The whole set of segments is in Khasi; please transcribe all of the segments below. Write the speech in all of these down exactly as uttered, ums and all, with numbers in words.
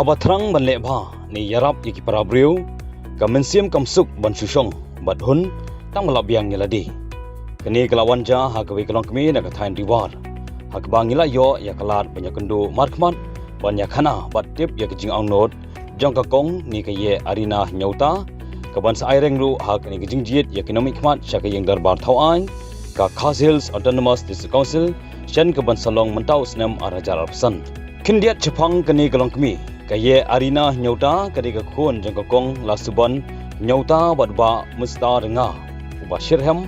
Haba thrang ban leh bha ne ïarap ïa ki para briew, ka mynsiem kam suk ban shu shong bad hun tang ba la biang ïa lade. Kane ka la wan jia ha kawei ka longkmie na ka thaiñ Ri War, ha kaba ngi la ïoh ïa ka lad ban ïakynduh markhmat ban ïakhana bad tip ïa ka jingangnud jong ka kong ne ka Ïeh Arina Hynñiewta, kaban sa ai reng ruh ha kane ka jingjied ïa ki nongmihkhmat sha ka ïing dorbar thawaiñ ka Khasi Hills Autonomous District Council, shen kaban sa long mynta u snem ar hajar arphew san. Khyndiat shaphang kane ka longkmie, ka Ïeh Arina Hynñiewta ka dei ka khun jong ka kong Lasuban Hynñiewta bad u Bah Mustar Rynga, uba shyrhem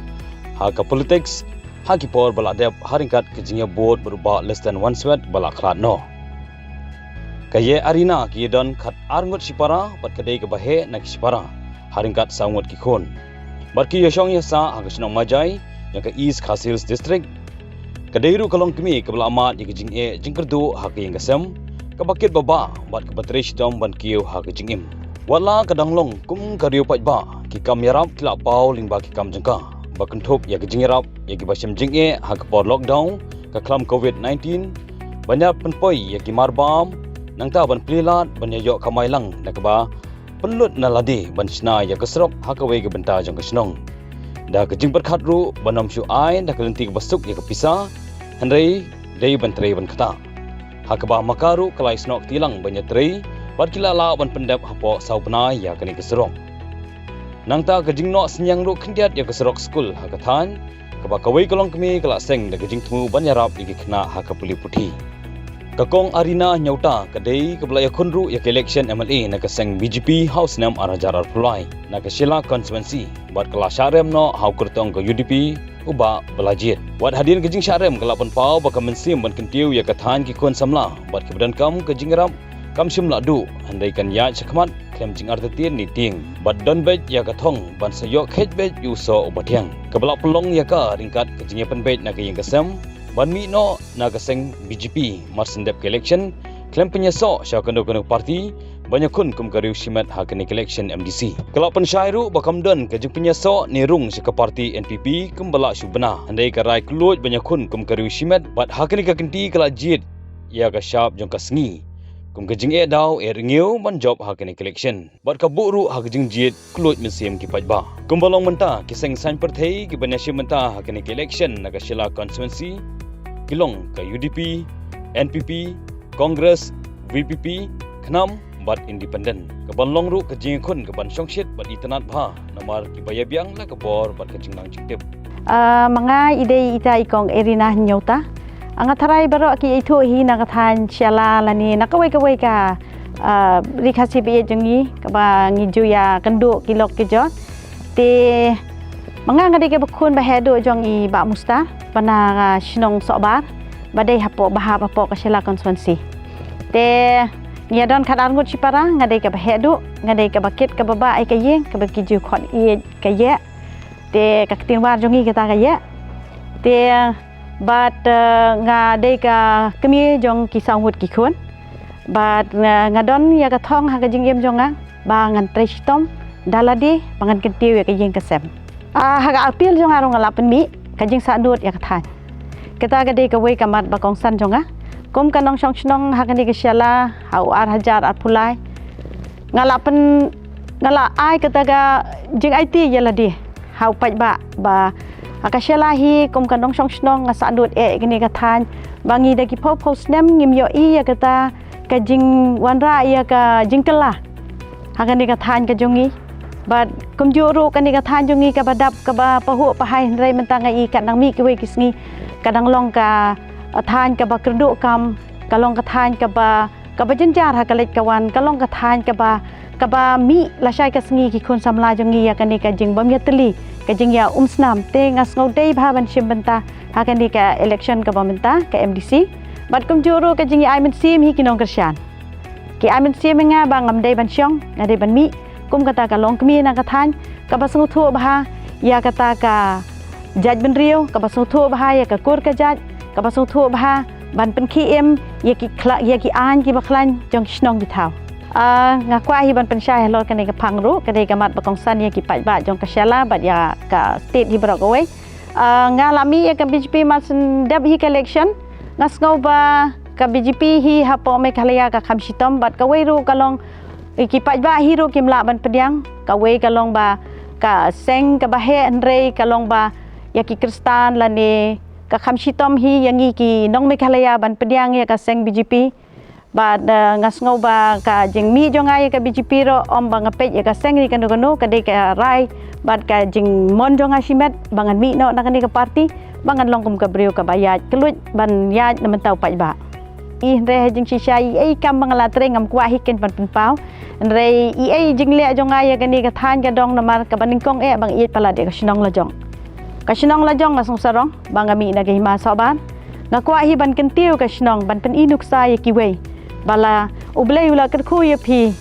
ha ka politics ha ki por ba la dep ha ryngkat ka jingïabud bad u Bah Leston Wanswet ba la khlad noh. Ka Ïeh Arina ka ïadon khatar ngut shipara bad ka dei kaba heh na ki shipara ha ryngkat saw ngut ki khun. Bad ki ïashong ïasah ha ka shnong Majai jong ka East Khasi Hills District. Ka dei ruh ka longkmie kaba la mad ïa ka jingeh jingkyrduh ha ka ïing ka sem, kaba kit ba bah bad kaba trei shitom ban kiew ha ka jingim. Wat la ka dang long kum ka riew paidbah, ki kam ïarap ki la paw lyngba ki kam jong ka, ba kynthup ïa ka jingïarap ïa kiba shem jingeh ha ka por lockdown ka khlam covid nineteen, ban ïa pynpoi ïa ki marbam, nangta ban plie lad ban ïa ïoh kamai lang da kaba pynlut na lade ban shna ïa ka surok ha kawei ka bynta jong ka shnong. Da ka jingpyrkhat ruh ban ym shu ai da ka lynti kaba suk ïa ka pisa, hynrei dei ban trei ban ktah. Ha kaba ma ka ruh ka la ïasnoh kti lang ban ïatrei bad ki la lah ban pyndep hapoh saw bnai ïa kane ka surok. Nangta ka jingnoh synñiang ruh khyndiat ïa ka surok skul ha ka thaiñ, kaba kawei ka longkmie ka la seng da ka jingthmu ban ïarap ïa ki khynnah ha ka pule puthi. Ka kong Arina Hynñiewta ka dei kaba la ïakhun ruh ïa ka election M L A na ka seng B J P ha u snem ar hajar arphew lai na ka Shella constituency, bad ka la shah rem noh ha u kyrtong ka U D P u Bah Balajied. Wat hadien ka jingshah rem ka la pynpaw ba ka mynsiem ban kyntiew ïa ka thaiñ, ki khun samla bad kiba donkam ka jingïarap kam shym la duh, hynrei kan ïaid shakhmat khlem jingartatien ne tieng, bad don beit ïa ka thong ban sa ïoh kheit beit ïa u soh uba thiang. Kaba la pynlong ïa ka ryngkat ka jingïapynbeit na ka ïing ka sem ban mih noh na ka seng B J P mar shen dep ka election, khlem pynïasoh sha kano kano party ban ïakhun kum ka riew shimet ha kane ka election M D C. Ka la pynshai ruh ba kam don ka jingpynïasoh ne rung sha ka party N P P kumba la shu bna, hynrei ka rai kylluid ban ïakhun kum ka riew shimet, bad ha kane ka kynti ka la jied ïa ka shap jong ka sngi kum ka jingeh daw eh rngiew ban jop ha kane ka election. Bad ka buh ruh ha ka jingjied kylluid mynsiem ki paidbah. Kumba long mynta, ki seng saiñ pyrthei kiban ïashim bynta ha kane ka election na ka Shella constituency ki long ka U D P, N P P, Congress, V P P, KHNAM bad Independent. Kaban long ruh ka jingïakhun kaban shongshit bad itynnad bha, namar kiba ïabiang la ka bor bad ka jingnang jingtip. Ah, ma nga i dei ita i kong Arina Hynñiewta. Ah, nga tharai baroh ki ithuh hi na ka thaiñ Shella lane na kawei kawei ka, ah, Ri Khasi ba ïeit jong ngi, kaba ngi ju ïakynduh ki lok ki jor. Te ma nga nga dei kaba khun ba heh duh jong i Bah Mustar, ba na, ah, shnong Sohbar, ba dei hapoh, ba hap hapoh ka Shella constituency. Te ngi ïadon khatar ngut shipara, nga dei kaba heh duh, nga dei kaba kit kaba bah ïa ka ïing, kaba ki ju khot ïeit ka Ïeh. Te ka ktien War jong ngi kata ka Ïeh. Te bad, eh, nga dei ka kmie jong ki saw ngut ki khun. Bad nga, nga don ïa ka thong ha ka jingim jong nga ba ngan trei shitom da lade ba ngan kyntiew ïa ka ïing ka sem. Ah, ha ka appeal jong nga ruh nga la pynmih ka jingsahnud ïa ka thaiñ. Kata ka dei kawei ka mat ba kongsan jong nga kum ka nongshong shnong ha kane ka Shella ha u ar hajar arphew lai. Nga la pyn, nga la ai kata ka jingaiti ïa lade ha u paidbah ba ha ka Shella hi kum ka nongshong shnong nga sahnud eh kane ka thaiñ, ba ngi da ki phew phew snem ngim ïohi ïa kata ka jingwanrah ïa ka jingkylla ha kane ka thaiñ ka jong ngi. Bad kumjuh ruh kane ka thaiñ jong ngi kaba dap kaba pahuh pahai, hynrei mynta nga i ka nang mih kiwei ki sngi ka dang long ka thaiñ kaba kyrduh kam, ka long ka thaiñ kaba kaba jynjar ha ka leit ka wan, ka long ka thaiñ kaba, kaba mih lashai ka sngi ki khun samla jong ngi ïa kane ka jingbym ïatylli, ka jingïaumsnam. Te nga sngew dei bha ban shim bynta ha kane ka election kaba mynta ka M D C. Bad kumjuh ruh ka jingïa ai mynsiem hi ki nongkyrshan. Ki ai mynsiem ïa nga ba ngam dei ban shong, nga dei ban mih kum kata ka longkmie na ka thaiñ, kaba sngewthuh bha ïa kata ka jaitbynriew, kaba sngewthuh bha ïa ka kur ka jait, kaba sngewthuh bha ban pynkhie im ïa ki khla-, ïa ki aiñ kiba khlaiñ jong ki shnong ki thaw. Ah, nga kwah hi ban pynshai halor kane ka phang ruh, ka dei ka mat ba kongsan ïa ki paidbah jong ka Shella bad ïa ka state hi baroh kawei. Ah, nga la mih ïa ka B J P mar shen dep hi ka election, nga sngew ba Ka B J P hi hapoh Meghalaya ka kham shitom bad kawei ruh ka long, eh, ki paidbah hi ruh kim lah ban pdiang, kawei ka long ba ka seng kaba heh, hynrei ka long ba ïa ki Khristan lane ka kham shitom hi ïa ngi ki nong Meghalaya ban pdiang ïa ka seng B J P. Bad, eh, nga sngew ba ka jingmih jong nga ïa ka B J P ruh ym ba nga peit ïa ka seng ne kano kano, ka dei ka rai bad ka jingmon jong nga shimet ba ngan mih noh na kane ka party, ba ngan long kum ka briew kaba ïaid kylluid ban ïaid na mynta u paidbah. Hynrei ha jingshisha ei ei kam ba nga la trei ngam kwah hi kein ban pynpaw. Hynrei ei ei jingleh jong nga ïa kane ka thaiñ ka dong namar kaba nyngkong eh ba nga ïeit palat ïa ka shnong la jong. Ka shnong la jong nga sngew sarong ba nga mih na ka hima Sohbar. Nga kwah hi ban kyntiew ka shnong ban pyni nuksa ïa kiwei ba la U Blei u la kyrkhu ïa phi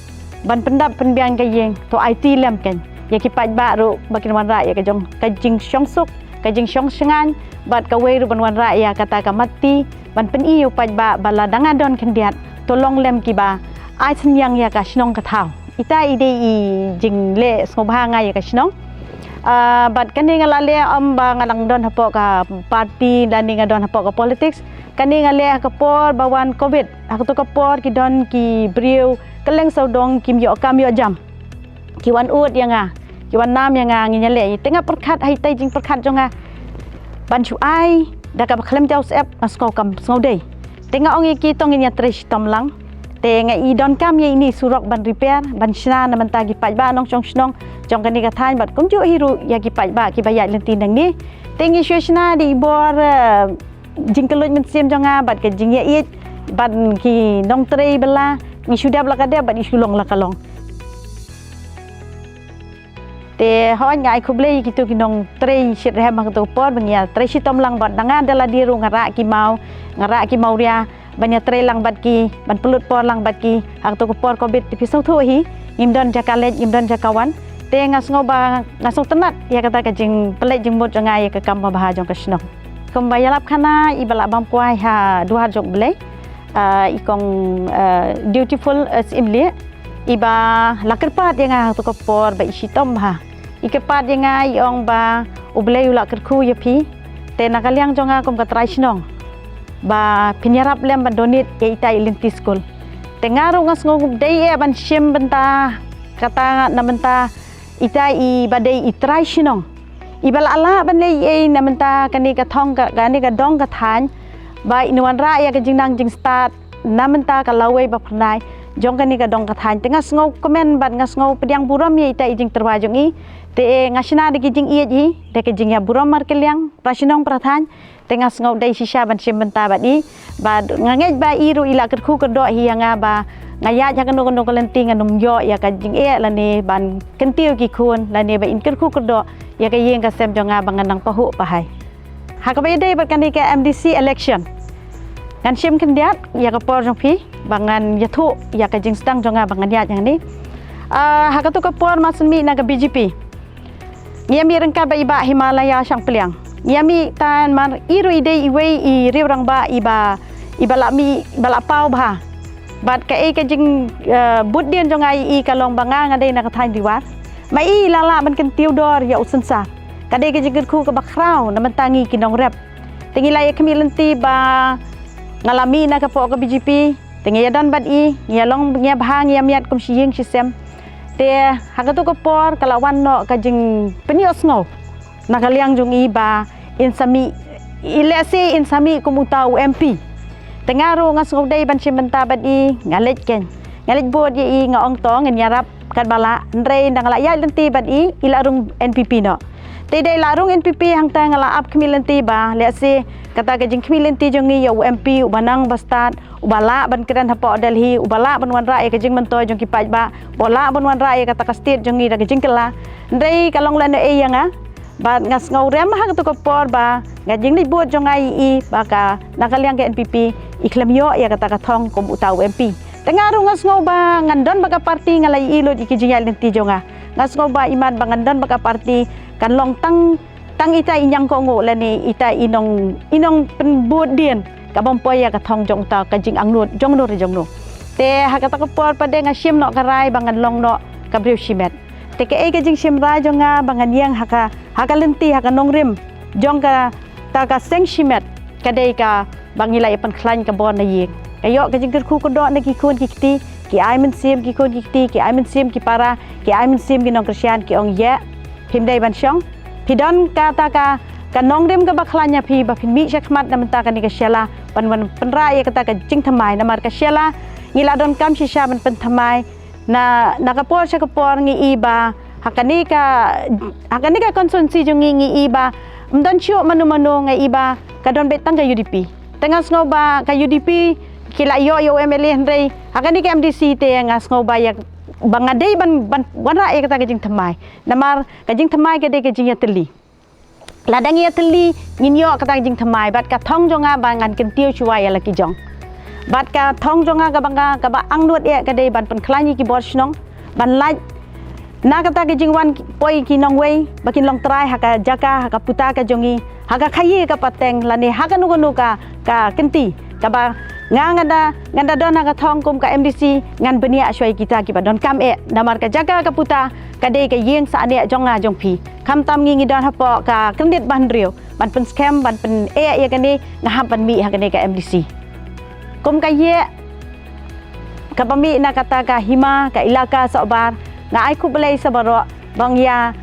ban pyndap pynbiang ka ïing, to aiti lem kein ïa ki paidbah ruh ba kin wanrah ïa ka jong ka jingshongsuk, ka jingshongshngaiñ bad kawei ruh ban wanrah ïa kata ka matti ban pyni ïa u paidbah ba lada nga don khyndiat to long lem kiba ai synñiang ïa ka shnong ka thaw. Ita i dei i jingleh sngewbha nga ïa ka shnong. Ah, bad kane nga la leh ym ba nga dang don hapoh ka party lane nga don hapoh ka politics. Kane nga leh ha ka por ba wan covid, ha kato ka por ki don ki briew kylleng sawdong kim ïoh kam ïoh jam. Ki wan ud ïa nga, ki wan nam ïa nga, ngin ïaleh. Te nga pyrkhat ha ita i jingpyrkhat jong nga ban shu ai da kaba khlem jaw syep, nga sngew kam sngew dei. Te nga ong ïa ki to ngin ïatrei shitom lang. Te nga i donkam ïa ine i surok ban repair, ban shna na bynta ki paidbah nongshong shnong jong kane ka thaiñ bad kumjuh hi ruh ïa ki paidbah kiba ïaid lynti nangne. Te ngi shu shna da i bor, eh, jingkylluid mynsiem jong nga bad ka jingïaieit bad ki nongtrei bylla, ngi shu dep la ka dep bad ngi shu long la ka long. Te hooid nga ai khublei ïa kito ki nongtrei shitrhem ha kato ka por ba ngi ïatrei shitom lang bad na nga da lade ruh nga rah ki maw, nga rah ki mawria ban ïatrei lang bad ki, ban pynlut por lang bad ki ha kato ka por covid. Te phi sngewthuh hi, ngim don jaka leit, ngim don jaka wan. Te nga sngew ba nga sngewtynnat ïa kata ka jingpynleit jingmut jong nga ïa ka kam babha jong ka shnong. Kumba ïalap khana iba la bam kwai ha duwar jong U Blei, ah, i kong, ah, Dutiful, ah, Syiemlieh, iba la kyrpad ïa nga ha kato ka por ba i shitom bha. I kyrpad ïa nga i ong ba U Blei u la kyrkhu ïa phi. Te na ka liang jong nga kum ka trai shnong ba phin ïarap lem ban donate ïa ita i lynti skul. Te nga ruh nga sngew dei eh ban shim bynta kata na bynta ita iba dei i trai shnong. Iba la lah ban leh ei ei na bynta kane ka thong ka, kane ka dong ka thaiñ ba in wanrah ïa ka jingnang jingstad na bynta ka lawei ba phyrnai jong kane ka dong ka thaiñ. Te nga sngew kmen bad nga sngew pdiang burom ïa ita i jingtyrwa jong i. Te nga shna da ki jingïeit hi, da ki jingïaburom markylliang para shnong para thaiñ. Te nga sngew dei shisha ban shim bynta bad i. Bad nga ngeit ba i ruh i la kyrkhu kyrdoh hi ïa nga ba nga ïaid ha kano kano ka lynti ngan ym ïoh ïa ka jingeh lane ban kyntiew ki khun lane ba in kyrkhu kyrdoh ïa ka ïing ka sem jong nga ba ngan nang pahuh pahai. Ha kaba ïadei bad kane ka M D C election, ngan shim khyndiat ïa ka por jong phi ba ngan ïathuh ïa ka jingsdang jong nga ba ngan ïaid hangne. Ah, ha kato ka por ma shen mih na ka B J P, ngi ïa mih ryngkat bad i Bah Himalaya Shangpliang. Ngi ïa mih tan mar i ruh i dei iwei i riew rangbah iba, iba la mih, iba la paw bha. Bad kaei ka jing, eh, bud dien jong nga ïa i ka long ba nga nga dei na ka thaiñ Riwar. Ma i la lah ban kyntiew dor ïa u synsar. Ka dei ka jingkyrkhu kaba khraw na bynta ngi ki nongrep. Te ngi la ïa khmih lynti ba nga la mih na ka poh ka B J P. Te ngi ïa don bad i, ngi ïa long, ngi ïa bha, ngi ïa miat kum shi ïing shi sem. Te ha kato ka por ka la wan noh ka jingpynïohsngew na ka liang jong i ba in sa mih, i lehse in sa mih kum uta u M P. Te nga ruh nga sngew dei ban shim bynta bad i, nga leit kein. Nga leit bud ïa i, nga ong to ngin ïarap katba lah, hynrei ynda nga la ïaid lynti bad i, i la rung N P P noh. Te da i la rung N P P hangta nga la ap khmih lynti ba lehse kata ka jingkhmih lynti jong ngi ïa u M P uba nang ba stad, uba lah ban kren hapoh Delhi, uba lah ban wanrah ïa ka jingmyntoi jong ki paidbah, uba lah ban wanrah ïa kata ka state jong ngi da ka jingkylla. Hynrei ka long lehnohei ïa nga. Bad nga sngew rem ha kato ka por ba nga jingleit bud jong nga ïa i ba ka na ka liang ka N P P i khlem ïoh ïa kata ka thong kum uta u M P. Te nga ruh nga sngew ba ngan don bad ka party, nga la ïohi lut ïa ki jingïaid lynti jong nga. Nga sngew ba imat ba ngan don bad ka party kan long tang, tang ita i ñiangkohnguh lane ita i nong, i nongpynbud dien kabym poi ïa ka thong jong uta ka jingangnud jongno re jongno. Te ha kata ka por pat de nga shim noh ka rai ba ngan long noh ka briew shimet. Te kaei ka jingshim rai jong nga ba ngan ïeng ha ka, ha ka lynti, ha ka nongrim jong kata ka seng shimet, ka dei ka ba ngi la ïa pynkhlaiñ ka bor na ïing. Ka ïoh ka jingkyrkhu kyrdoh na ki khun ki kti, ki ai mynsiem ki khun ki kti, ki ai mynsiem ki para, ki ai mynsiem ki nongkyrshan, ki ong ïa, phim dei ban shong. Phi don kata ka, ka nongrim kaba khlaiñ ïa phi ba phin mih shakhmat na bynta kane ka shela, ban wan pynrah ïa kata ka jingthymmai, namar ka shela ngi la donkam shisha ban pynthymmai. Na, na ka por sha ka por ngi i ba ha kane ka, ha kane ka constituency jong ngi ngi i ba ym don shuh mano mano, ngi i ba ka don beit tang ka U D P. Te nga sngew ba ka U D P ki la ïoh ïa u M L A, hynrei ha kane ka M D C te nga sngew ba ïa, ba nga dei ban, ban wanrah ïa kata ka jingthymmai. Namar ka jingthymmai ka dei ka jingïatylli. Lada ngi ïatylli ngin ïoh kata ka jingthymmai, bad ka thong jong nga ba ngan kyntiew shuwa ïa la ki jong. Bad ka thong jong nga kaba nga, kaba angnud ïa ka dei ban pynkhlaiñ ïa ki bor shnong, ban lait na kata ka jingwan poi ki nongwei ba kin long trai ha ka jaka, ha ka puta ka jong ngi, ha ka khaïi ka pateng, lane ha kano kano ka, ka kynti kaba nga ngan da, ngan da don ha ka thong kum ka M D C, ngan bniah shuwa ïa kita kiba donkam eh, namar ka jaka ka puta ka dei ka ïing sahniah jong nga jong phi. Khamtam ngi ngi don hapoh ka kyndit ba hynriew ban pynskhem, ban pyneh ïa kane, nga hap ban mih ha kane ka M D C. Kum ka ïeh kaba mih na kata ka hima, ka ilaka Sohbar, nga ai khublei sa baroh, ba ïa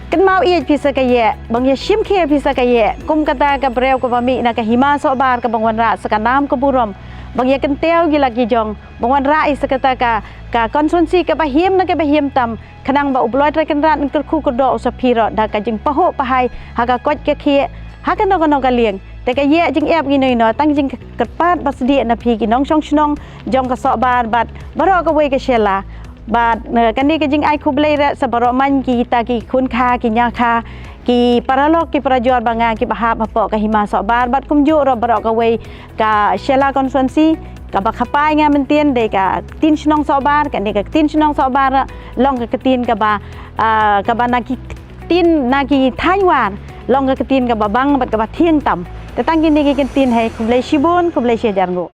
kynmaw ïa phi sa ka ïeh, ba ïa shim khia phi sa ka ïeh. Kum kata ka briew kaba mih na ka hima Sohbar, kaba wanrah sa ka nam ka burom, ba ïa kyntiew ïa la ki jong, ba wanrah ïa sa kata ka, ka constituency kaba him na kaba him tam, khnang ba U Blei Trai Kynrad un kyrkhu kyrdoh u sa pyrshah da ka jingpahuh pahai ha ka koit ka khiah, ha kano kano ka liang. Te ka ïeh jingep ngi noh ïa noh, tang jingkyrpad ba sdie na phi ki nongshong shnong jong ka Sohbar bad baroh kawei ka shela. Bad, eh, kane ka jingai khublei ruh sa baroh man kita ki khun kha, ki ñia kha, ki paralok, ki parajor ba nga, kiba hap hapoh ka hima Sohbar, bad kumjuh ruh baroh kawei ka shela constituency, kaba khapai nga mynta dei ka ktien shnong Sohbar, kane ka ktien shnong Sohbar ruh long ka ktien kaba, ah, kaba na ki ktien, na ki thaiñ War, long ka ktien kaba bang bad kaba thiang tam. Te tang kine ki ktien hi, khublei shibun, khublei shihajar nguh.